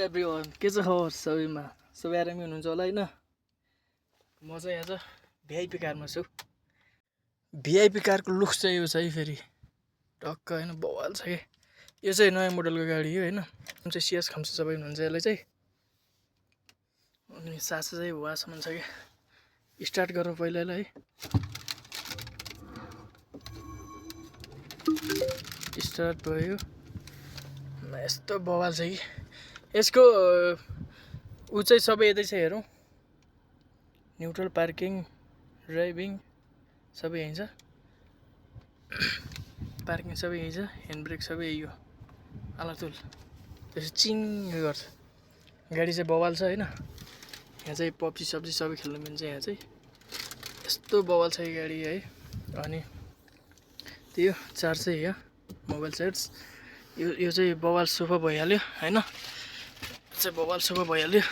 Everyone, के छ खबर सबैमा? सबै आरामी हुनुहुन्छ होला होइन? म चाहिँ आज भिआइपी कारमा छु। भिआइपी कारको लुक्स चाहिँ यो छ है, फेरि टक्क होइन, बवाल छ कि। यो चाहिँ नयाँ मोडलको गाडी हो होइन, चाहिँ सिएस खम्स सबै हुनुहुन्छ यसलाई चाहिँ। अनि सास चाहिँ वासम्म छ कि। स्टार्ट गरौँ पहिला यसलाई है। स्टार्ट भयो। यस्तो बवाल छ कि यसको ऊ चाहिँ सबै यतै छ हेरौँ। न्युट्रल, पार्किङ, ड्राइभिङ सबै यहीँ छ। पार्किङ सबै यहीँ छ, ह्यान्ड ब्रेक सबै यही हो। आलातुल त्यसो चिङ्ग गर्छ। गाडी चाहिँ बवाल छ होइन। यहाँ चाहिँ पब्जी सब्जी सबै खेल्नु मिल्छ यहाँ चाहिँ। यस्तो बवाल छ यो गाडी है। अनि त्यो चार्ज चाहिँ यहाँ मोबाइल चार्ज। यो चाहिँ बवाल सोफा भइहाल्यो होइन। चाहिँ बवाल सोफा भइहाल्यो।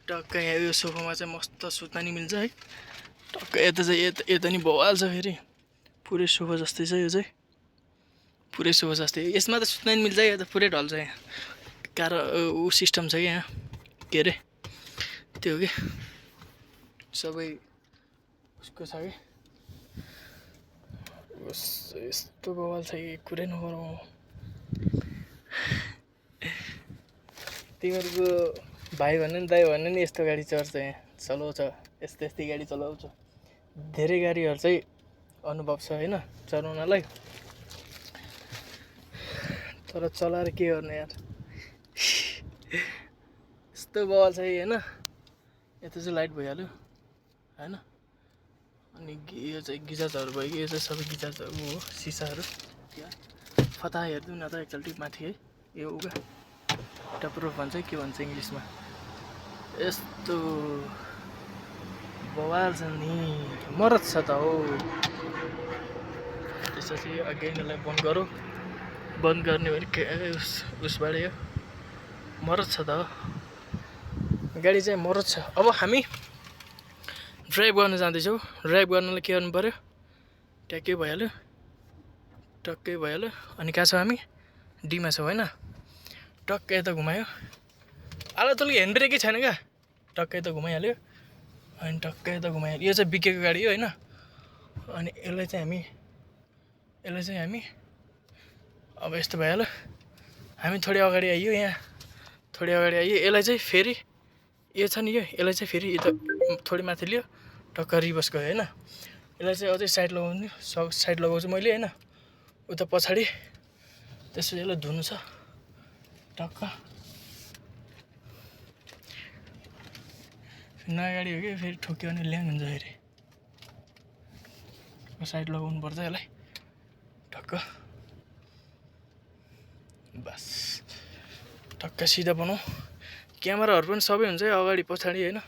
टक्क यहाँ यो सोफामा चाहिँ मस्त सुत्न नि मिल्छ है। टक्क यता चाहिँ यता नि बवाल छ फेरि। पुरै सोफा जस्तै छ यो चाहिँ, पुरै सोफा जस्तै। यसमा त सुत्न नि मिल्छ, यो त पुरै ढल्छ यहाँ। ऊ सिस्टम छ कि यहाँ, के अरे त्यो के सबै उसको छ कि। यस्तो बवाल छ कि कुरै नगरौँ। तिमीहरूको भाइ भन्ने नि दाइ भन्ने नि यस्तो गाडी चढ्छ यहाँ, चलाउँछ, यस्तै गाडी चलाउँछ। धेरै गाडीहरू चाहिँ अनुभव छ होइन चलाउनलाई, तर चलाएर के गर्ने यार। यस्तो बवाल छ होइन। यता चाहिँ लाइट भइहाल्यो होइन। अनि यो चाहिँ गिजाजहरू भयो कि, यो चाहिँ सबै गिजाजहरू हो, सिसाहरू। फता हेरिदिउँ न त एकचोटि माथि है। यो उगा टपरो भन्छ के भन्छ इङ्ग्लिसमा। यस्तो बवाल छ नि, मरद छ त हो। त्यसपछि अगेन यसलाई बन्द गरौँ। बन्द गर्ने भने उसबाट यो मरद छ त हो। गाडी चाहिँ मरद छ। अब हामी ड्राइभ गर्न जाँदैछौँ। ड्राइभ गर्नलाई के गर्नु पऱ्यो, ट्याक्कै भइहाल्यो, टक्कै भइहाल्यो। अनि कहाँ छौँ हामी? डीमा छौँ होइन। टक्कै यता घुमायो। आलातुल ह्यान्ड ब्रेकै छैन क्या। टक्कै यता घुमाइहाल्यो। अनि टक्कै यता घुमाइहाल्यो। यो चाहिँ बिकेको गाडी हो होइन। अनि यसलाई चाहिँ हामी अब यस्तो भइहाल्यो। हामी थोरै अगाडि आइयो, यहाँ थोरै अगाडि आइयो। यसलाई चाहिँ फेरि यो छ नि, यसलाई चाहिँ फेरि यता थोरै माथि लियो, टक्क रिभर्स गयो होइन। यसलाई चाहिँ अझै साइड लगाउनु, साइड लगाउँछु मैले होइन। उता पछाडि त्यसपछि यसलाई धुनु छ टक्क। नयाँ गाडी हो कि, फेरि ठोक्यो भने ल्याङ हुन्छ फेरि। साइड लगाउनु पर्छ यसलाई टक्क। बस टक्क सिधा बनाऊ। क्यामेराहरू पनि सबै हुन्छ अगाडि पछाडि होइन।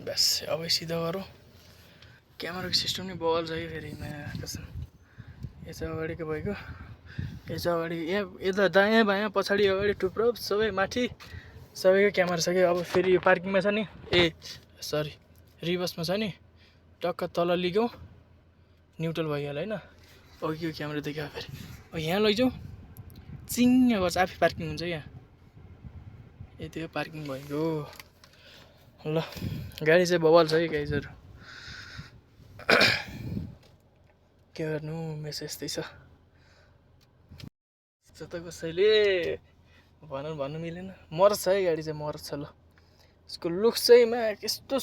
बस अब सिधा गरौँ। क्यामेराको सिस्टम नि बवाल छ कि फेरि, नयाँ कसम। यो चाहिँ अगाडिको भएको, यो चाहिँ अगाडि यहाँ यता दायाँ बायाँ पछाडि अगाडि टुप्रो सबै माथि सबैको क्यामेरा छ कि। अब फेरि यो पार्किङमा छ नि, सरी रिभर्समा छ नि, टक्क तल लिगौँ, न्युट्रल भइहाल्यो होइन। अघि यो क्यामेरा देख्यो फेरि। अब यहाँ लैजाउँ, चिङ्ग गर्छ, आफै पार्किङ हुन्छ यहाँ। यति हो पार्किङ भएको। ल गाडी चाहिँ बवाल छ कि गाइजहरू। के गर्नु, मेसो यस्तै छ। त कसैले भन्नु मिलेन। मरद छ है गाडी चाहिँ, मरद छ। ल यसको लुक्स चाहिँ कस्तो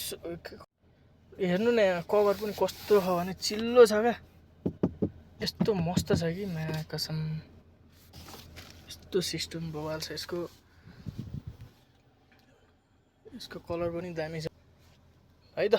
हेर्नु न, यहाँ कभर पनि कस्तो छ भने चिल्लो छ क्या। यस्तो मस्त छ कि कसम। यस्तो सिस्टम बवाल छ यसको कलर पनि दामी छ है त।